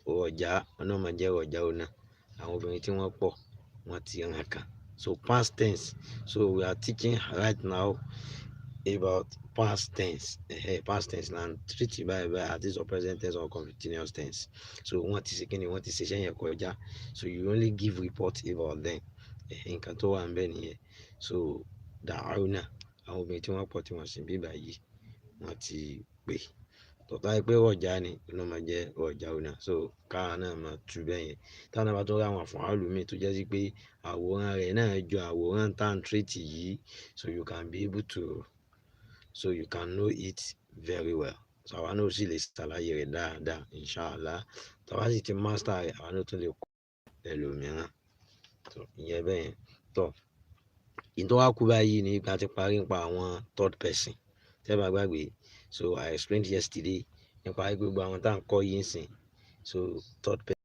Rọ̀já, òun náà máa jẹ́ رجونا. Àwọn obìnrin tí wọ́n pọ̀, wọ́n ti ràn kàn. So past tense. So we are teaching right now about past tense. Past tense là ń treat báyìí báyìí, àti sọ present tense or continuous tense. So wọ́n ti ṣe kíni, wọ́n ti ṣiṣẹ́ yẹn kọjá. So you only give report about them. Nǹkan tó wà níbẹ̀ nìyẹn. So دعونا, àwọn obìnrin tí wọ́n pọ̀ tí wọ́n sì bí báyìí, wọ́n ti pè. Tó bá jẹ́ pé رجا ni, òun náà máa jẹ́ رجونا. So káwa náà máa tú bẹ́ẹ̀ yẹn. Táwa náà bá tún rí àwọn أفعال míì tó jẹ́ sí pé àwòrán rẹ̀ náà jọ àwòrán tá ń treat yìí, so you can know it very well. So àwa náà ó sì lè ṣàlàyé rẹ̀ dáadáa, inshallah. Tá bá sì ti master rẹ̀, àwa náà tún lè kọ́ ẹlòmíràn. So ìyẹn bẹ́ẹ̀ yẹn. Tọ́, ìyí tó wá kú báyìí ni pé a ti parí nípa àwọn third person. Tẹ́ ẹ bá gbàgbé, so I explained yesterday nípa wípé gbogbo àwọn tá ń kọ́ yìí ń sìn. So third person.